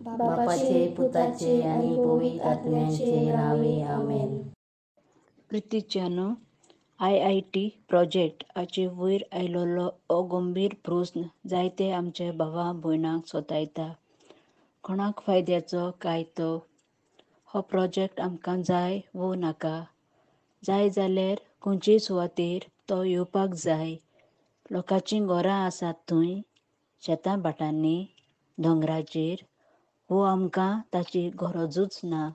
बापाचे पुताचे आनी पवित्र आत्म्याचे नांवे आमेन. प्रितीच्यानो, IIT project हाचे वयर आयलेलो हो गंभीर प्रस्न जायते आमचे भावा भयणांक सोतायता. कोणाक फायद्याचो काय तो? हो प्रोजेक्ट आमकां जाय वो नाका? जाय जाल्यार खंयचे सुवातेर तो येवपाक जाय? लोकांचीं घरां आसात थंय, शेतां भाटांनी, दोंगराचेर, वो आमकां ताची गरजूच ना?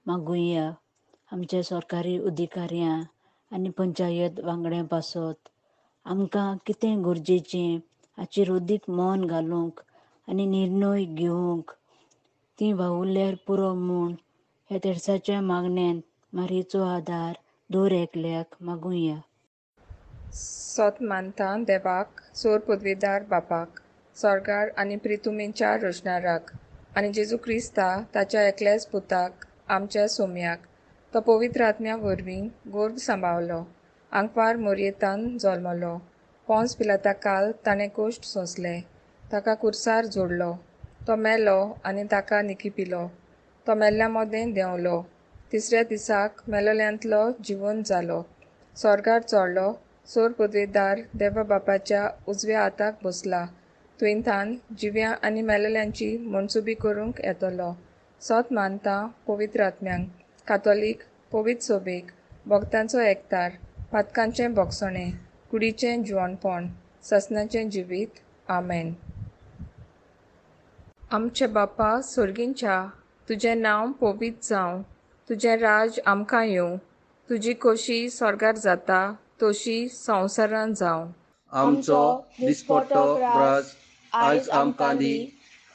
मागुया आमच्या सरकारी अधिकाऱ्यां आनी पंचायत वांगड्यां पासत आमकां कितें गरजेचें हाचेर अदीक मन घालूंक आनी निर्णय घेवंक. ती वावुरल्यार पुरो म्हूण ह्या तेर्साच्या मागण्यांत मारयेचो आदार दर एकल्याक मागुया. सोत मानता देवाक, सोर पदवेदार बापाक, स्वर्गार आनी प्रितुमेच्या रचणाराक, आनी जेजू क्रिस्ता ताच्या एकल्याच पुताक आमच्या सोम्याक, तो पवित्र आत्म्या वरवीं गोर्भ सांबावलो, आंकवार मोरयेतान जल्मलो, पोंस पिलाता काल ताणें कोश्ट सोंसले, ताका कुर्सार जोडलो, तो मेलो आनी ताका निकी पिलो, तो मेल्ल्या मदें देंवलो, तिसऱ्या दिसाक मेलोल्यांतलो जिवन जालो, स्वर्गार चडलो, सोर पदवेदार देवा बापाच्या उजव्या हाताक बसला, तुयेंथान जिव्या आनी मेलेल्यांची मनसुबी करूंक येतलो. सोत मानता पवित्र आत्म्यांक, कातोलीक पवित्र सोबेक, भक्तांचो एकतार, पातकांचें भोगसणें, कुडीचें जिवणपण, ससनाचें जिवीत. आमेन. आमचे बापा सोर्गींच्या, तुजें नांव पवित्र जावं, तुजें राज आमकां येवं, तुजी खोशी स्वर्गार जाता तशी संवसारांत जावं. आमचो दिसपट्टो ग्रास आयज आमकां दी,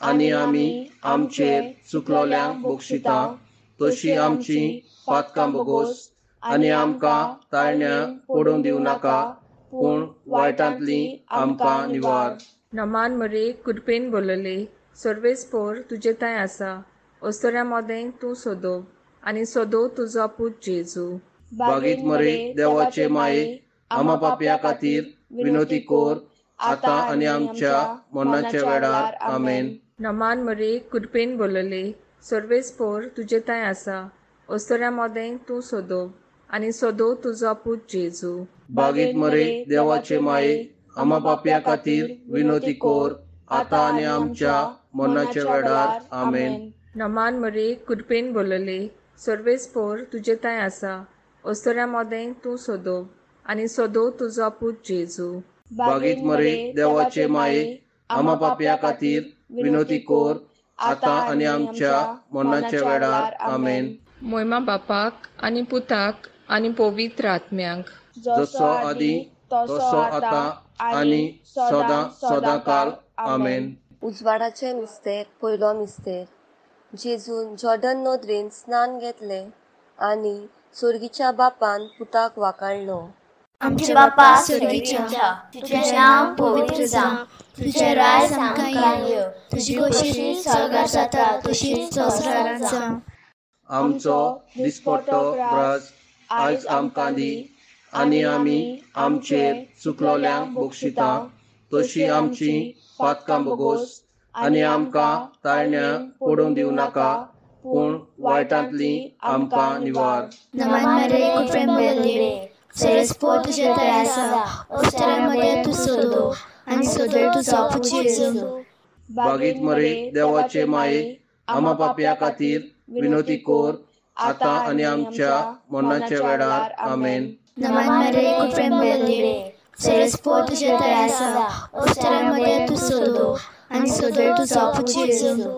आनी आमी आमचेर चुकलोल्यांक बक्षिता तशी आमची पातकां बोगोस, आनी आमकां ताळण्या पडूंक दिवं नाका, पूण वायटांतली आमकां निवार. नमान मरे कृपेन बोलले, सर्वेस्पोर तुजे थंय आसा, अस्तुऱ्यां मदें तूं सोदो आनी सोदो तुजो पूत जेजू. बागीत मरे देवाचे माये, आमा पापया खातीर विनोती कोर, आतां आनी आमच्या मरणाच्या वेळार. आमेन. नमान मरे कृपेन बोलले, सर्वेस्पोर तुजे थंय आसा, अस्तुऱ्यां मदें तूं सोदो आनी सोदो तुजो पूत जेजू. बागीत मरे देवाचे माये, आमा पापया खातीर विनोती कोर, आतां आनी आमच्या मरणाच्या वेळार. आमेन. नमान मरे कृपेन बोलले, सर्वेस्पोर तुजे थंय आसा, अस्तुऱ्यां मदें तूं सोदो आनी सोदो तुजो पूत जेजू. बागीत मरे देवाचे माये, आमा पापया खातीर विनोती कोर, आतां आनी आमच्या मरणाच्या वेळार. आमेन. मोयमा बापाक आनी पुताक आनी पवित्र आत्म्यांक, जसो आदी तसो आतां आनी सदां सदां काल. आमेन. उजवाडाचें मिस्तेर पयलो मिस्तेर. जेजून जॉर्डन नदरेन स्नान घेतलें आनी सोर्गीच्या बापान पुताक वाकाणलो. आमचे बापा सोर्गीच्या, तुजें नांव पवित्र जावं, तुजें राज आमकां येवं, तुजी खोशी स्वर्गार जाता तशीच संवसारांत जावं. आमचो दिसपट्टो ग्रास आयज आमकां दी, आनी आमी आमचेर चुकलोल्यांक बक्षिता तशी आमची पातकां बोगोस, आनी आमकां ताळण्या पडूंक दिवं नाका, पूण वायटांतली आमकां निवार. नमान मरे कृपेन भरलेली, सर्वेस्पोर तुजे थंय आसा, अस्तुऱ्यां मदें तूं सोदो आनी सोदो तुजो पूत जेजू. बागीत मरे देवाचे माये, आमा पापया खातीर विनोती कोर, आतां आनी आमच्या मरणाच्या वेळार. आमेन. नमान मरे कृपेन भरलेली, सर्वेस्पोर तुजे थंय आसा, अस्तुऱ्यां मदें तूं सोदो आनी सोदो तुजो पूत जेजू.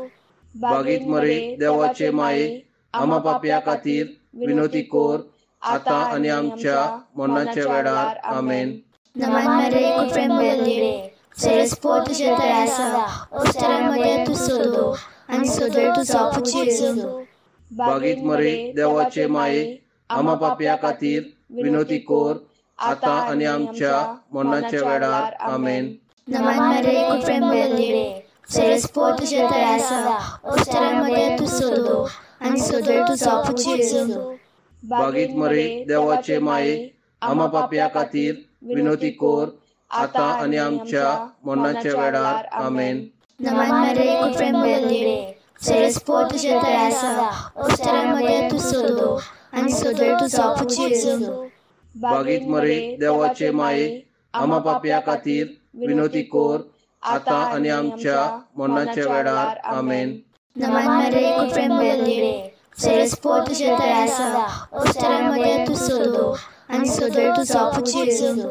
बागीत मरे देवाचे माये, आमा पापया खातीर विनोती कोर, आतां आनी आमच्या मरणाच्या वेळार. आमेन. नमान मरे कृपेन भरलेली, सर्वेस्पोर तुजे थंय आसा, अस्तुऱ्यां मदें तूं सोदो आनी सोदो तुजो पूत जेजू. बागीत मरे देवाचे माये, आमा पापया खातीर विनोती कोर, आतां आनी आमच्या मरणाच्या वेळार. आमेन. नमान मरे कृपेन भरलेली, सर्वेस्पोर तुजे थंय आसा, अस्तुऱ्यां मदें तूं सोदो आनी सोदो तुजो पूत जेजू. बागीत मरे देवाचे माये, आमा पापया खातीर विनोती कोर, आतां आनी आमच्या मरणाच्या वेळार. आमेन. नमान मरे कृपेन भरलेली, सेरेस्पोर तुजें थंय आसा, ओस्तरा मदें तूं सोदो आनी सोदोय तुजो पूत जेजू. बागीत मरे देवाचे माये, आमा पापया खातीर विनोती कोर, आतां आनी आमच्या मरणाच्या वेळार. आमेन. नमान मरे कृपेन भरलेली, सेरेस्पोर तुजें थंय आसा, ओस्तरा मदें तूं सोदो आनी सोदोय तुजो पूत जेजू.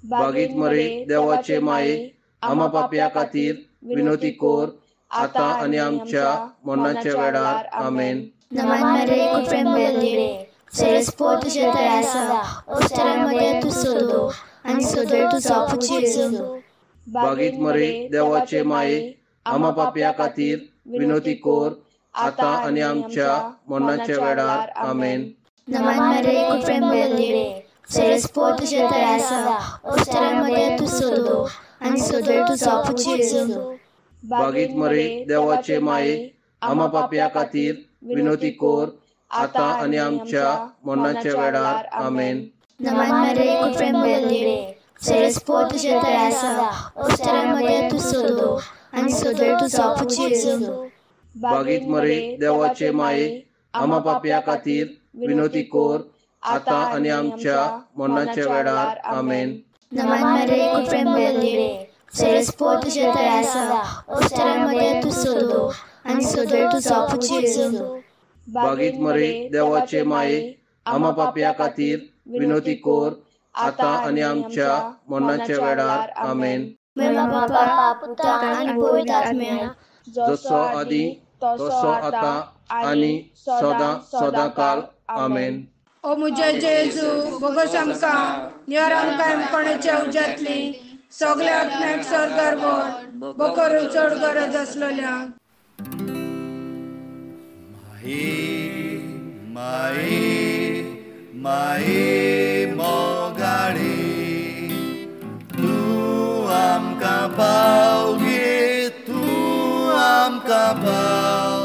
बागीत मरे देवाचे माये, आमा पापया खातीर विनोती कोर, आतां आनी आमच्या मरणाच्या वेळार. आमेन. नमान मरे कृपेन भरलेली, सेरेस्पोर तुजें थंय आसा, ओस्तरा मदें तूं सोदो आनी सोदोय तुजो पूत जेजू. बागीत मरे देवाचे माये, आमा पापया खातीर विनोती कोर, आतां आनी आमच्या मरणाच्या वेळार. आमेन. नमान मरे कृपेन भरलेली, सेरेस्पोर तुजें थंय आसा, ओस्तरा मदें तूं सोदो आनी सोदोय तुजो पूत जेजू. बागीत मरे देवाचे माये, आमा पापया खातीर विनोती कोर, आतां आनी आमच्या मरणाच्या वेळार. आमेन. नमान मरे कृपेन भरलेली, सेरेस्पोर तुजें थंय आसा, ओस्तरा मदें तूं सोदो आनी सोदोय तुजो पूत जेजू. बागीत मरे देवाचे माये, आमा पापया खातीर विनोती कोर, आतां आनी आमच्या मरणाच्या वेळार. आमेन. नमान मरे कृपेन भरलेली, सेरेस्पोर तुजें थंय आसा, ओस्तरा मदें तूं सोदो आनी सोदोय तुजो पूत जेजू. बागीत मरे देवाचे माये, आमा पापया खातीर विनोती कोर, आतां आनी आमच्या मरणाच्या वेळार. आमेन. मेमा बापा, पुता आनी पवित्र आत्म्या, जसो आदी तसो आतां आनी सदां सदां काल. आमेन. ओ मुझे जेजू, बोगस आमकां निवार, आमकां कोणाच्या उज्यांतली सगल्या आत्म्याक स्वर्गार व्हर, बोकरून चड गरज आसलेल्या. माई माई माई मोगाळी, तूं आमकां पाव गे, तूं आमकां पाव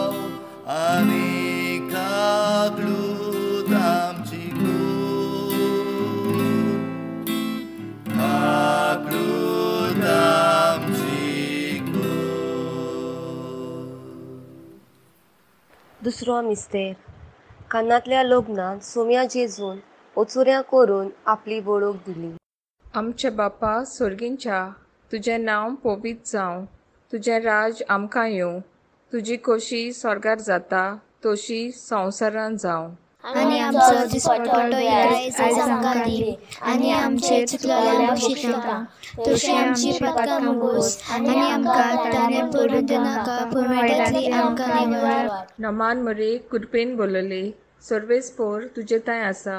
आनी काकलूत आमची कूड, काकलूत आमची कूड. दुसरो मिस्तेर. कानांतल्या लग्नांत सोम्या जेजून ओचुऱ्यां करून आपली वळख दिली. आमचे बापा सोर्गींच्या, तुजें नांव पवित्र जावं, तुजें राज आमकां येवं, तुजी खोशी स्वर्गार जाता तशी संवसारांत जावं. आनी आमचो दिसपटो आयज आमकां दी, आनी आमचे चुकलेल्या बक्षितां तशी आमची पातकां मुगोस, आनी आमकां ताणें पडून दिनाका, पूण वायटांतली आमकां निवार. नमान मरे कृपेन बोलले, सर्वेस्पोर तुजें थंय आसा,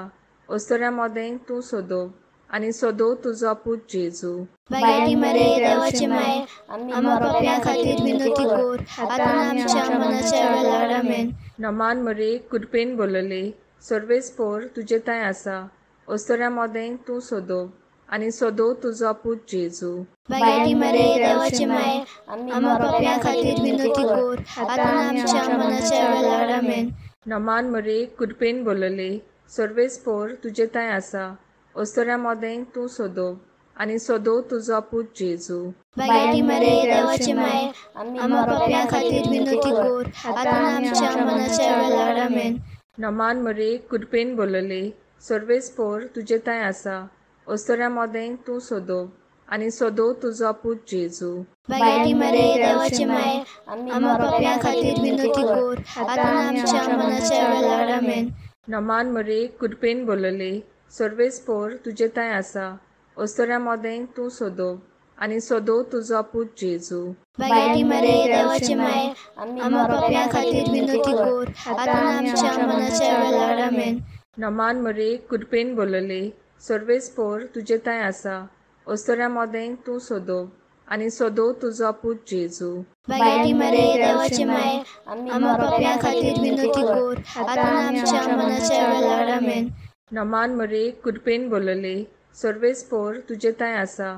ओस्तऱ्या मदें तूं सोदो आनी सोदो तुजो पूत जेजू. बायटी मरे देवाचे माये, आमा पापयां खातीर विनोती कोर, आतां आमच्या मनाच्या वेळार. आमेन. नमान मरे कृपेन बोलले, सर्वेस्पोर तुजें थंय आसा, ओस्तऱ्या मदें तूं सोदो आनी सोदो तुजो पूत जेजू. बायटी मरे देवाचे माये, आमा पापयां खातीर विनोती कोर, आतां आमच्या मनाच्या वेळार. आमेन. नमान मरे कृपेन बोलले, सर्वेस्पोर तुजें थंय आसा, ओस्तऱ्या मदें तूं सोदो आनी सोदो तुजो पूत जेजू. बायटी मरे देवाचे माये, आमा पापयां खातीर विनोती कोर, आतां आमच्या मनाच्या वेळार. आमेन. नमान मरे कृपेन बोलले, सर्वेस्पोर तुजें थंय आसा, ओस्तऱ्या मदें तूं सोदो आनी सोदो तुजो पूत जेजू. बायटी मरे देवाचे माये, आमा पापयां खातीर विनोती कोर, आतां आमच्या मनाच्या वेळार. आमेन. नमान मरे कृपेन बोलले, सर्वेस्पोर तुजें थंय आसा, ओस्तऱ्या मदें तूं सोदो आनी सोदो तुजो पूत जेजू. बायटी मरे देवाचे माये, आमा पापयां खातीर विनोती कोर, आतां आमच्या मनाच्या वेळार. आमेन. नमान मरे कृपेन बोलले, सर्वेस्पोर तुजें थंय आसा, ओस्तऱ्या मदें तूं सोदो आनी सोदो तुजो पूत जेजू. बायटी मरे देवाचे माये, आमा पापयां खातीर विनोती कोर, आतां आमच्या मनाच्या वेळार. आमेन. नमान मरे कृपेन बोलले, सर्वेस्पोर तुजें थंय आसा,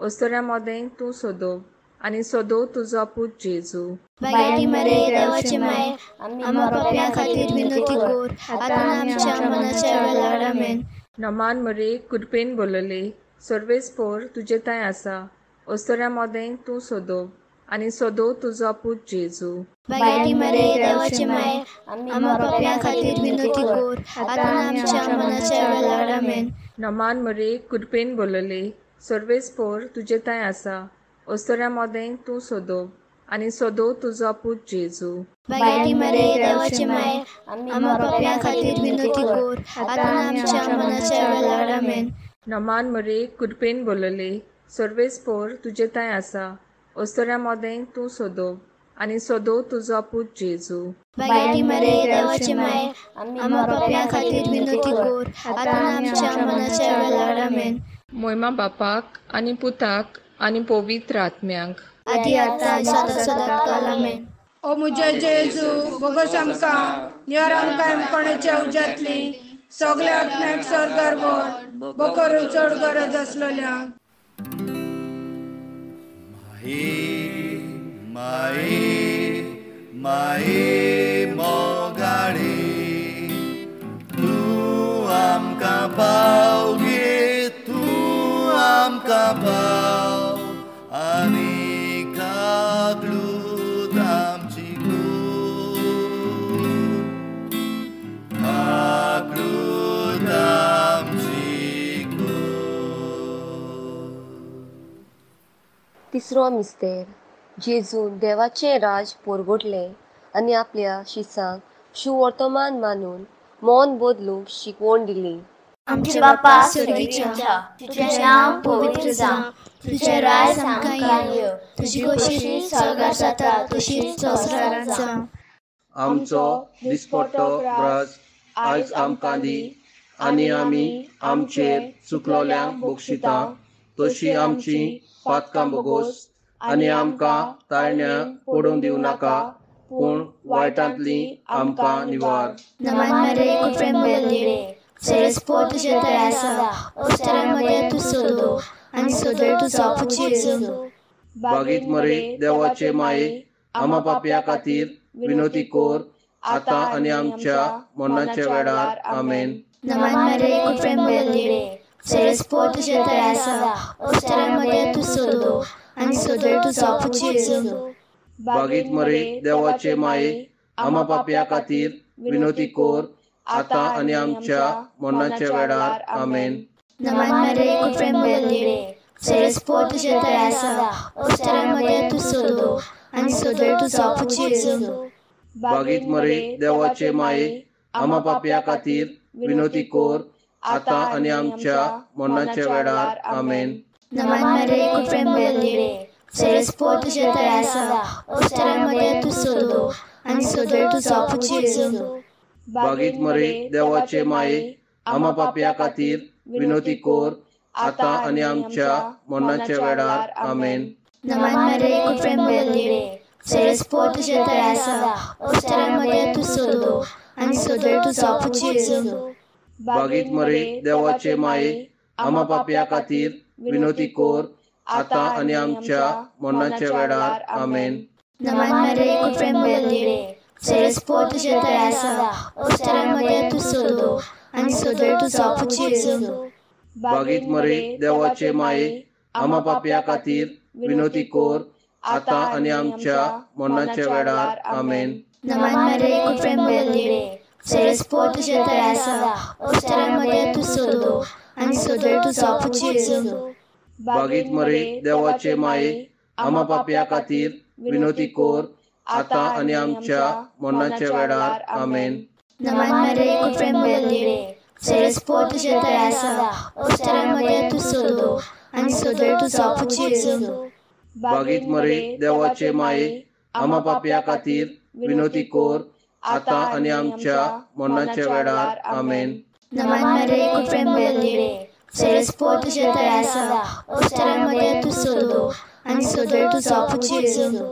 ओस्तऱ्या मदें तूं सोदो आनी सोदो तुजो पूत जेजू. बायटी मरे देवाचे माये, आमा पापयां खातीर विनोती कोर, आतां आमच्या मनाच्या वेळार. आमेन. नमान मरे कृपेन बोलले, सर्वेस्पोर तुजें थंय आसा, ओस्तऱ्या मदें तूं सोदो आनी सदो तुजो पूत जेजू. बागेती मरे देवाचे माये, आम्हा पापयां खातीर विनवती कोर, आतां आमच्या मनाच्या वेळार. आमेन. नमान मरे कृपेन बोलले, सर्वेस्पोर तुजे थंय आसा, ओस्तोऱ्या मोदें तूं सोदो आनी सोदो तुजो पूत जेजू. बागेती मरे देवाचे माये, आम्हा पापयां खातीर विनवती कोर, आतां आमच्या मनाच्या वेळार. आमेन. नमान मरे कृपेन बोलले, सर्वेस्पोर तुजे थंय आसा, ओस्तोऱ्या मोदें तूं सोदो आनी सोदो तुजो पूत जेजू. बागेती मरे देवाचे माये, आम्हा पापयां खातीर विनवती कोर, आतां आमच्या मनाच्या वेळार. आमेन. मोयमा बापाक आनी पुताक आनी पवित्र आत्म्याक, आदी आतां सदां सदां काल. आमेन. ओ मुझे जेजू, बोगोस आमकां निवार, आमकां कोणाच्या उज्यांतली सगल्या आत्म्याक स्वर्गार व्हर, बोकरून चड गरज आसलेल्या. माई माई माई मोगाळी, तूं आमकां पाव गे, तूं आमकां पाव आनी काकलूत आमची कूर, काकलूत आमची कूर. तिसरो मिस्तेर. जेजून देवाचें राज पोरगोटलें आनी आपल्या शिसांक सुवर्तमान मानून मौन बदलूंक शिकवण दिली. आमचे बापा स्वर्गीच्या, तुजें नांव पवित्र जावं, तुजें राज आमकां येवं, तुजी खोशी स्वर्गार जाता तशीच संवसारांत जावं. आमचो दिसपट्टो ग्रास आयज आमकां दी, आनी आमी आमचेर चुकलोल्यांक बक्षिता तशी आमची पातकां बोगोस, आनी आमकां ताळण्या पडूंक दिवं नाका, पूण वायटांतली आमकां निवार. नमान मरे कृपेन भरलेली, सरस्पोर तुजे थंय आसा, ओस्तोऱ्या मदें तूं सोदो आनी सोदो तुजो पूत जेजू. बागीत मरे देवाचे माये, आम्हा पापया खातीर विनवती कोर, आतां आनी आमच्या मरणाच्या वेळार. आमेन. नमान मरे कृपेन भरलेली, सरस्पोर तुजे थंय आसा, ओस्तोऱ्या मदें तूं सोदो आनी सोदो तुजो पूत जेजू. बागीत मरे देवाचे माये, आम्हा पापया खातीर विनवती कोर, आतां आनी आमच्या मरणाच्या वेळार. आमेन. नमान मरे कृपेन भरलेली, सरस्पोर तुजे थंय आसा, ओस्तोऱ्या मदें तूं सोदो आनी सोदो तुजो पूत जेजू. बागीत मरे देवाचे माये, आम्हा पापया खातीर विनवती कोर, आतां आनी आमच्या मरणाच्या वेळार. आमेन. नमान मरे कृपेन भरलेली, सरस्पोर तुजे थंय आसा, ओस्तोऱ्या मदें तूं सोदो आनी सोदो तुजो पूत जेजू. बागीत मरे देवाचे माये, आम्हा पापया खातीर विनवती कोर, आतां आनी आमच्या मरणाच्या वेळार. आमेन. नमान मरे कृपेन भरलेली, सरस्पोर तुजे थंय आसा, ओस्तोऱ्या मदें तूं सोदो आनी सोदो तुजो पूत जेजू. बागीत मरे देवाचे माये, आम्हा पापया खातीर विनवती कोर, आतां आनी आमच्या मरणाच्या वेळार. आमेन. नमान मरे कृपेन भरलेली, सरस्पोर तुजे थंय आसा, ओस्तोऱ्या मदें तूं सोदो आनी सोदो तुजो पूत जेजू. बागीत मरे देवाचे माये, आम्हा पापया खातीर विनवती कोर, आतां आनी आमच्या मरणाच्या वेळार. आमेन. नमान मरे कृपेन भरलेली, सरस्पोर तुजे थंय आसा, ओस्तोऱ्या मदें तूं सोदो आनी सोदो तुजो पूत जेजू. बागीत मरे देवाचे माये, आम्हा पापया खातीर विनवती कोर, आतां आनी आमच्या मरणाच्या वेळार. आमेन. नमान मरे कृपेन भरलेली, सरस्पोर तुजे थंय आसा, ओस्तोऱ्या मदें तूं सोदो आनी सोदो तुजो पूत जेजू. बागीत मरे देवाचे माये, आम्हा पापया खातीर विनवती कोर, आतां आनी आमच्या मरणाच्या वेळार. आमेन. नमान मरे कृपेन भरलेली, सरस्पोर तुजे थंय आसा, ओस्तोऱ्या मदें तूं सोदो आनी सोदो तुजो पूत जेजू.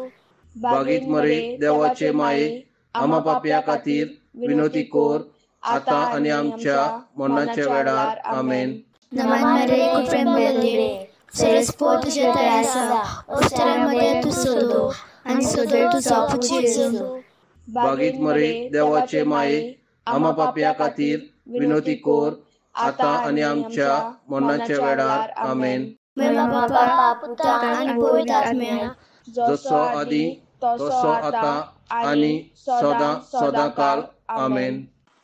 बागीत मरे देवाचे माये, आम्हा पापया खातीर विनवती कोर, आतां आनी आमच्या मरणाच्या वेळार. आमेन. नमान मरे कृपेन भरलेली, सरस्पोर तुजे थंय आसा, ओस्तोऱ्या मदें तूं सोदो आनी सोदो तुजो पूत जेजू. बागीत मरे देवाचे माये, आम्हा पापया खातीर विनवती कोर, आतां आनी आमच्या मरणाच्या वेळार. आमेन. मेळा बापा, पुता आनी पवित्र आत्म्या, जसो आदी तसो आतां आनी सदां सदां काल. आमेन.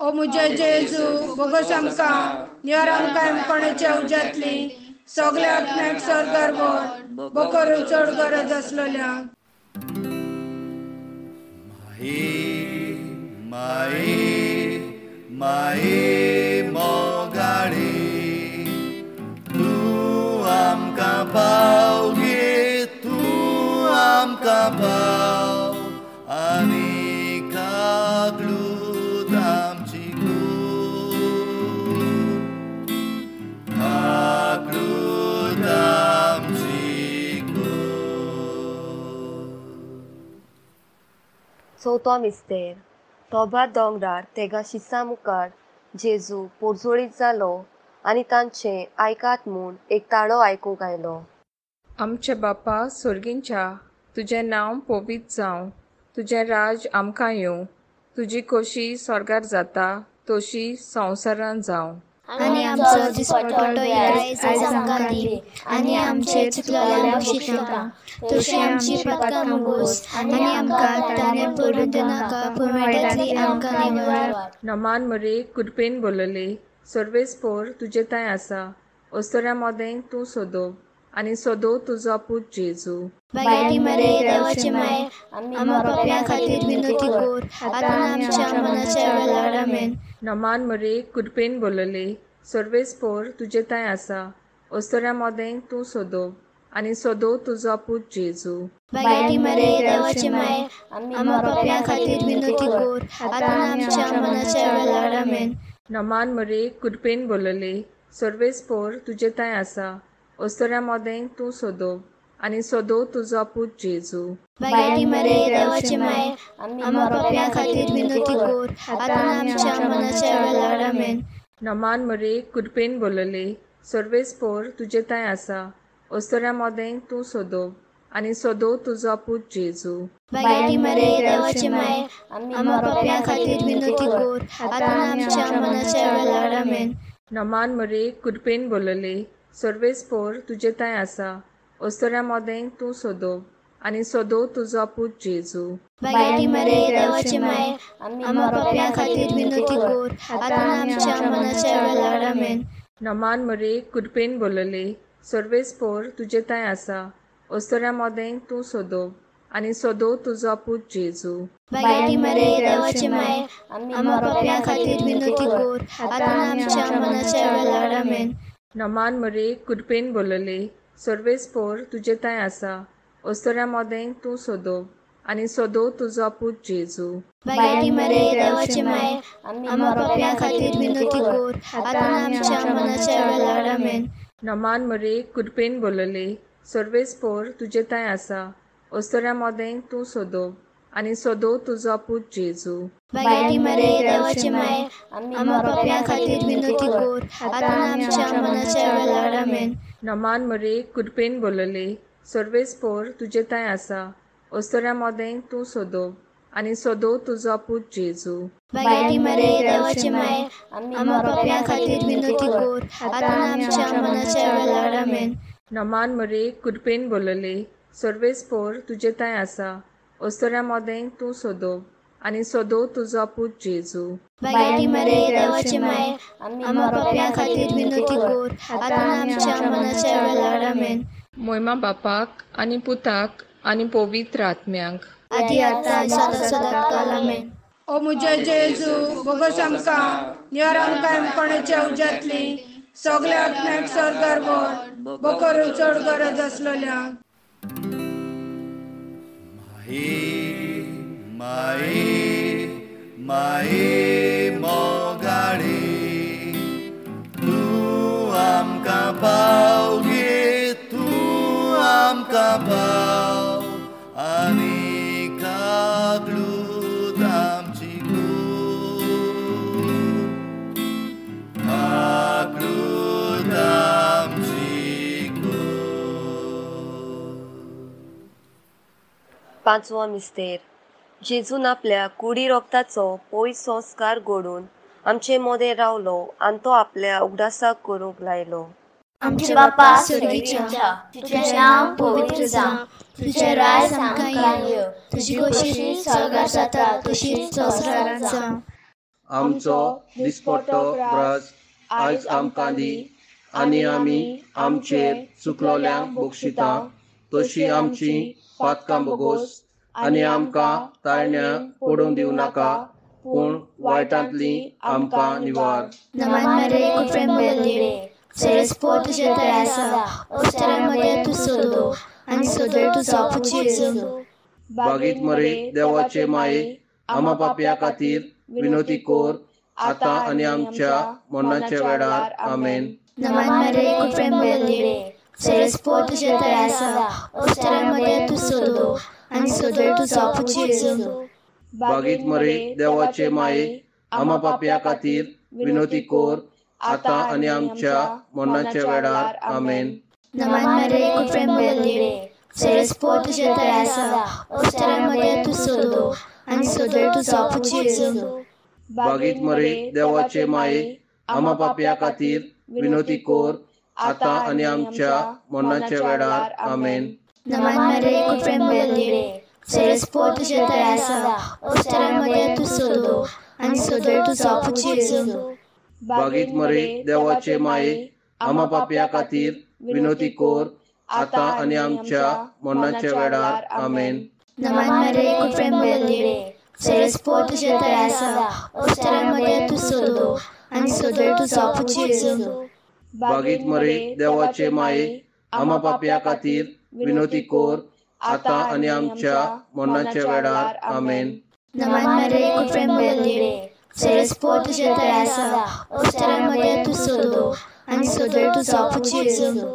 ओ मुजे जेजू, बोगोस आमकां निवर आमकां कोणाच्या उज्यांतली सगल्या आत्म्याक सर्गार व्हर, बोकरून चड गरज आसलेल्या. माई माई माई मोगाळी, तूं आमकां पाव गे, तूं आमकां पाव आनी काकलूत आमची कूड, काकलूत आमची कूड. चवथो मिस्तेर. तोबा दोंगरार तेगा शिसा मुखार जेजू पोरजोळीत जालो आनी तांचें आयकात म्हूण एक ताळो आयकूंक आयलो. आमचे बापा सोर्गींच्या, तुजें नांव पवित्र जावं, तुजें राज आमकां येवं, तुजी खोशी स्वर्गार जाता तशी संवसारांत जावं. आनी आमचो दिसपटो आयज आमकां दी, आनी आमचे चुकलेल्या बक्षितां तशी आमची पदकां मुगोस, आनी आमकां ताणें पडून दिनाका पूण वायटांतली आमकां निवार. नमान मरे कृपेन बोलले, सर्वेस्पोर तुजे थंय आसा, अस्तुऱ्यां मदें तूं सोदो आनी सोदो तुजो पूत जेजू. बायटी मरे देवाचे माये, आम्हा पाप्यां खातीर विनंती कर, आतां आमच्या मनाच्या वेळार. आमेन. नमान मरे कृपेन बोलले, सर्वेस्पोर तुजे थंय आसा, अस्तुऱ्यां मदें तूं सोदो आनी सोदो तुजो पूत जेजू. बायटी मरे देवाचे माये, आम्हा पाप्यां खातीर विनंती कर, आतां आमच्या मनाच्या वेळार. आमेन. नमान मरे कृपेन बोलले, सर्वेस्पोर तुजे थंय आसा, अस्तुऱ्यां मदें तूं सोदो आनी सोदो तुजो पूत जेजू. बायटी मरे देवाचे माये, आम्हा पाप्यां खातीर विनंती कर, आतां आमच्या मनाच्या वेळार. आमेन. नमान मरे कृपेन बोलले, सर्वेस्पोर तुजे थंय आसा, अस्तुऱ्यां मदें तूं सोदो आनी सोदो तुजो पूत जेजू. बायटी मरे देवाचे माये, आम्हा पाप्यां खातीर विनंती कर, आतां आमच्या मनाच्या वेळार. आमेन. नमान मरे कृपेन बोलले, सर्वेस्पोर तुजे थंय आसा, अस्तुऱ्यां मदें तूं सोदो आनी सोदो तुजो पूत जेजू. बायटी मरे देवाचे माये, आम्हा पाप्यां खातीर विनंती कर, आतां आमच्या मनाच्या वेळार. आमेन. नमान मरे कृपेन बोलले, सर्वेस्पोर तुजे थंय आसा, अस्तुऱ्यां मदें तूं सोदो आनी सोदो तुजो पूत जेजू. बायटी मरे देवाचे माये, आम्हा पाप्यां खातीर विनंती कर, आतां आमच्या मनाच्या वेळार. आमेन. नमान मरे कृपेन बोलले, सर्वेस्पोर तुजे थंय आसा, अस्तुऱ्यां मदें तूं सोदो आनी सोदो तुजो पूत जेजू. बायटी मरे देवाचे माये, आम्हा पाप्यां खातीर विनंती कर, आतां आमच्या मनाच्या वेळार. आमेन. नमान मरे कृपेन बोलले, सर्वेस्पोर तुजे थंय आसा, अस्तुऱ्यां मदें तूं सोदो आनी सोदो तुजो पूत जेजू. बायटी मरे देवाचे माये, आम्हा पाप्यां खातीर विनंती कर, आतां आमच्या मनाच्या वेळार. आमेन. नमान मरे कृपेन बोलले, सर्वेस्पोर तुजे थंय आसा, अस्तुऱ्यां मदें तूं सोदो आनी सोदो तुजो पूत जेजू. बायटी मरे देवाचे माये, आम्हा पाप्यां खातीर विनंती कर, आतां आमच्या मनाच्या वेळार. आमेन. नमान मरे कृपेन बोलले, सर्वेस्पोर तुजे थंय आसा, अस्तुऱ्यां मदें तूं सोदो आनी सोदो तुजो पूत जेजू. बायटी मरे देवाचे माये, आम्हा पाप्यां खातीर विनंती कर, आतां आमच्या मनाच्या वेळार. आमेन. मोयमा बापाक आनी पुताक आनी पवित्र आत्म्याक, आदी आतां सदां सदां काल. आमेन. ओ मुजे जेजू, बोगोस आमकां निवर आमकां कोणाच्या उज्यांतली सगल्या आत्म्याक सर्गार व्हर, बोकरून चड गरज आसलेल्या. माई माई माई मोगाळी, तूं आमकां पाव गे, तूं आमकां पाव आनी काकलूत आमची कूड, काकलूत आमची कूड. पांचवो मिस्तेर. जेजून आपल्या कुडी रोगताचो पयस संस्कार घडून आमचे मदें रावलो आनी तो आपल्या उगडासाक करूंक लायलो. आमच्या बापा स्वर्गीच्या, तुझें नांव पवित्र जावं, तुझें राज आमकां येवं, तुजी खोशी स्वर्गार जाता तशीच संवसारांत जावं. आमचो दिसपट्टो ग्रास आयज आमकां दी, आनी आमी आमचेर चुकलोल्यांक बक्षिता तशी आमची पातकां बोगोस, आनी आमकां ताळण्या पडूंक दिवं नाका, पूण वायटांतली आमकां निवार. नमन मरे कृपेन भरलें, सरस्पो तुजे थंय आसा, अवसरामध्ये तूं सोदो आनी सोदल तुजो पूत जेजू. बागीत मरे देवाचे माये, आमा पापया खातीर विनोती कोर, आतां आनी आमच्या मरणाच्या वेळार. आमेन. नमन मरे कृपेन भरलें, सरस्पो तुजे थंय आसा, अवसरामध्ये तूं सोदो आनी सोदल तुजो पूत जेजू. बागीत मरे देवाचे माये, आमा पापया खातीर विनोती कोर, आतां आनी आमच्या मरणाच्या वेळार. आमेन. नमन मरे कृपेन भरलें, सरस्पो तुजे थंय आसा, अवसरामध्ये तूं सोदो आनी सोदल तुजो पूत जेजू. बागीत मरे देवाचे माये, आमा पापया खातीर विनोती कोर, आतां आनी आमच्या मरणाच्या वेळार. आमेन. नमन मरे कृपेन भरलें, सरस्पो तुजे थंय आसा, अवसरामध्ये तूं सोदो आनी सोदल तुजो पूत जेजू. बागीत मरे देवाचे माये, आमा पापया खातीर विनोती कोर, आतां आनी आमच्या मरणाच्या वेळार. आमेन. नमन मरे कृपेन भरलें, सरस्पो तुजे थंय आसा, अवसरामध्ये तूं सोदो आनी सोदल तुजो पूत जेजू. बागीत मरे देवाचे माये, आमा पापया खातीर विनोती कोर, आतां आनी आमच्या मरणाच्या वेळार. आमेन. नमन मरे कृपेन भरलें, सरस्पो तुजे थंय आसा, अवसरामध्ये तूं सोदो आनी सोदल तुजो पूत जेजू.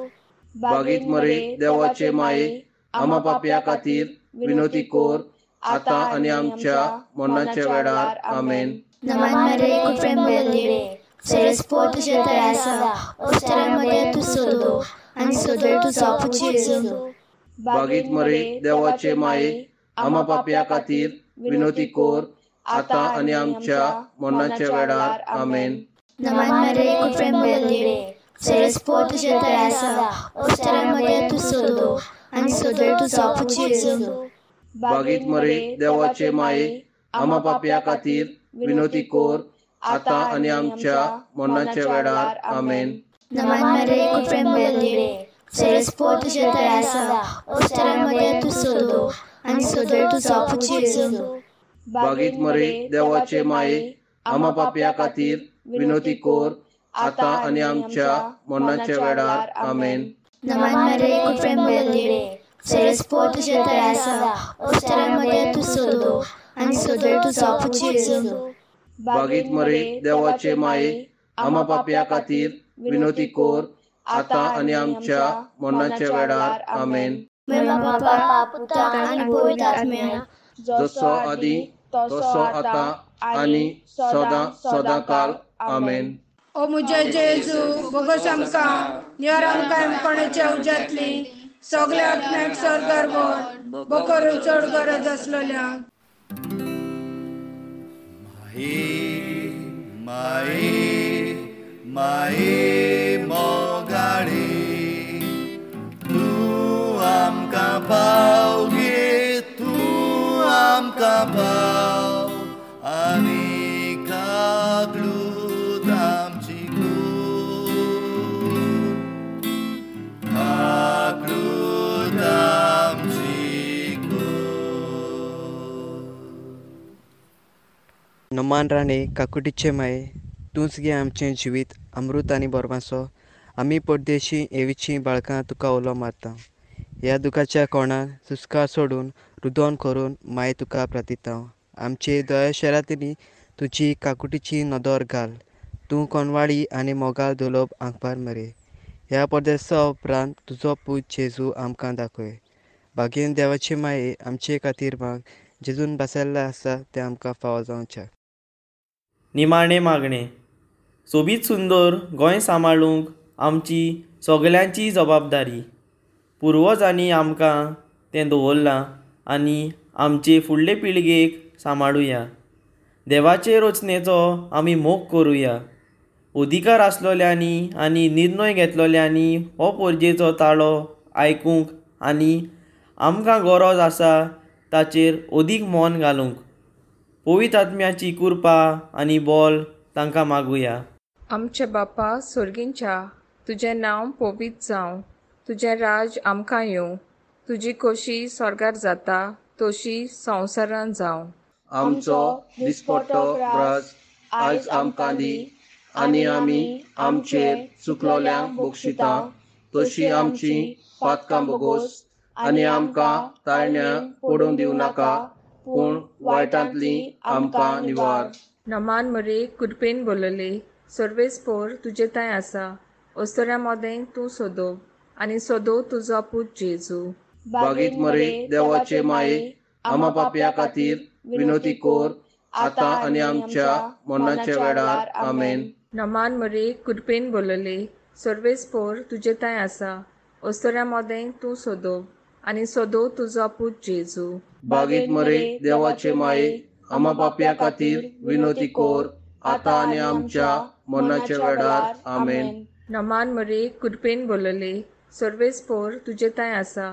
बागीत मरे देवाचे माये, आमा पापया खातीर विनोती कोर, आतां आनी आमच्या मरणाच्या वेळार. आमेन. नमन मरे कृपेन भरलें, सरस्पो तुजे थंय आसा, अवसरामध्ये तूं सोदो आनी सोदल तुजो पूत जेजू. बागीत मरे देवाचे माये, आमा पापया खातीर विनोती कोर, आतां आनी आमच्या मरणाच्या वेळार. आमेन. नमन मरे कृपेन भरलें, सरस्पो तुजे थंय आसा, अवसरामध्ये तूं सोदो आनी सोदल तुजो पूत जेजू. बागीत मरे देवाचे माये, आमा पापया खातीर विनोती कोर, आतां आनी आमच्या मरणाच्या वेळार. आमेन. नमन मरे कृपेन भरलें, सरस्पो तुजे थंय आसा, अवसरामध्ये तूं सोदो आनी सोदल तुजो पूत जेजू. बागीत मरे देवाचे माये, आमा पापया खातीर विनोती कोर, आतां आनी आमच्या मरणाच्या वेळार. आमेन. नमन मरे कृपेन भरलें, सरस्पो तुजे थंय आसा, अवसरामध्ये तूं सोदो आनी सोदल तुजो पूत जेजू. बागीत मरे देवाचे माये, आमा पापया खातीर विनोती कोर, आतां आनी आमच्या मरणाच्या वेळार. आमेन. बापा, पुता आनी पवित्र आत्म्या, जसो आदी तसो आतां आनी सदां सदां काल. आमेन. ओ मुझे जेजू, बोगस आमकां निवार, आमकां कोणाच्या उज्यांतली सगल्या आत्म्याक स्वर्गार व्हर, बोकरून चड गरज आसलेल्या. माये माये माये मोगाळे, तूं आमकां पाव गे, तूं आमकां पाव, आनी काकलूत आमची कूर, काकलूत आमची कूर. नमान राणे काकुटीचे माये, तूंच गे आमचें जिवीत अमृत आनी बोरमासो, आमी परदेशी एवीचीं बाळकां तुका उलो मारता. ह्या दुखाच्या कोणान सुस्कार सोडून रुदोन करून माये तुका प्रार्थिता. आमचे दया शरांतनी तुजी काकुटीची नदर घाल, तूं कोनवाळी आनी मोगाल दुलोब आंकपार मरे. ह्या परदेसा उपरांत तुजो पूत जेजू आमकां दाखय. भागेन देवाचे माये आमचे खातीर माग, जेजून बसयल्लें आसा तें आमकां फावो जावचें. निमाणें मागणें. सोबीत सुंदर गोंय सांबाळूंक आमची सगल्यांची जबाबदारी. पुर्वजांनी आमकां तें दवरलां आनी आमचे फुडले पिळगेक सांबाळुया. देवाचे रचनेचो आमी मोग करुया. अधिकार आसलोल्यांनी आनी निर्णय घेतलोल्यांनी हो परजेचो ताळो आयकूंक आनी आमकां गरज आसा ताचेर अदीक मन घालूंक पवित्र आत्म्याची कृपा आनी बोल तांकां मागुया. आमचे बापा सोर्गींच्या, तुजें नांव पवित्र जावं, तुजें राज आमकां येवं, तुजी खोशी स्वर्गार जाता तशी संवसारान जावं. आमचो दिसपट्टो ग्रास आयज आमकां दी आनी आमी आमचेर चुकलोल्यांक बक्षिता तशी आमची पातकां बोगोस आनी आमकां ताळण्या पडून दिवं नाका पूण वायटांतली आमकां निवार. नमान मरे कृपेन बोलले, सर्वेस्पोर तुजे थंय आसा, अस्तुऱ्यां मदें तूं सोदो आनी सोदो तुजो पूत जेजू. बागीत मरे देवाचे माये, आमा पापया खातीर विनोती कोर आतां आनी आमच्या मरणाच्या वेळार. आमेन. नमान मरे कृपेन बोलले, सर्वेस्पोर तुजे थंय आसा, अस्तुऱ्यां मदें तूं सोदो आनी सोदो तुजो पूत जेजू. बागीत मरे देवाचे माये, आमा पापया खातीर विनोती कोर आतां आनी आमच्या मरणाच्या वेळार. आमेन. नमान मरे कृपेन बोलले, सर्वेस्पोर तुजे थंय आसा,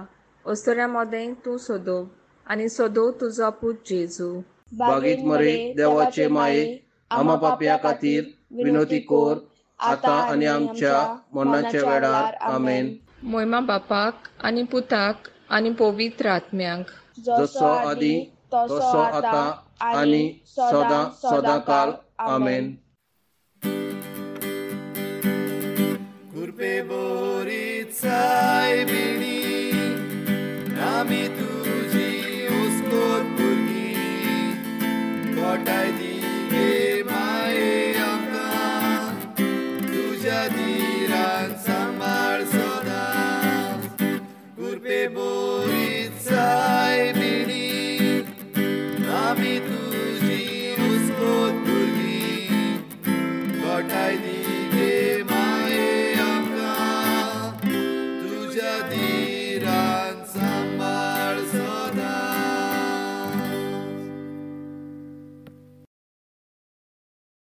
अस्तुऱ्यां मदें तूं सोदो आनी सोदो तुजो पूत जेजू. बागीत मरे देवाचे माये, आमा पापया खातीर विनोती कोर आतां आनी आमच्या मरणाच्या वेळार. आमेन. मोयमा बापाक आनी पुताक आनी पवित्र आत्म्याक, जसो आदी तसो आतां आनी सदां सदां काल. आमेन. कृपे बोरी सायबिणी आमी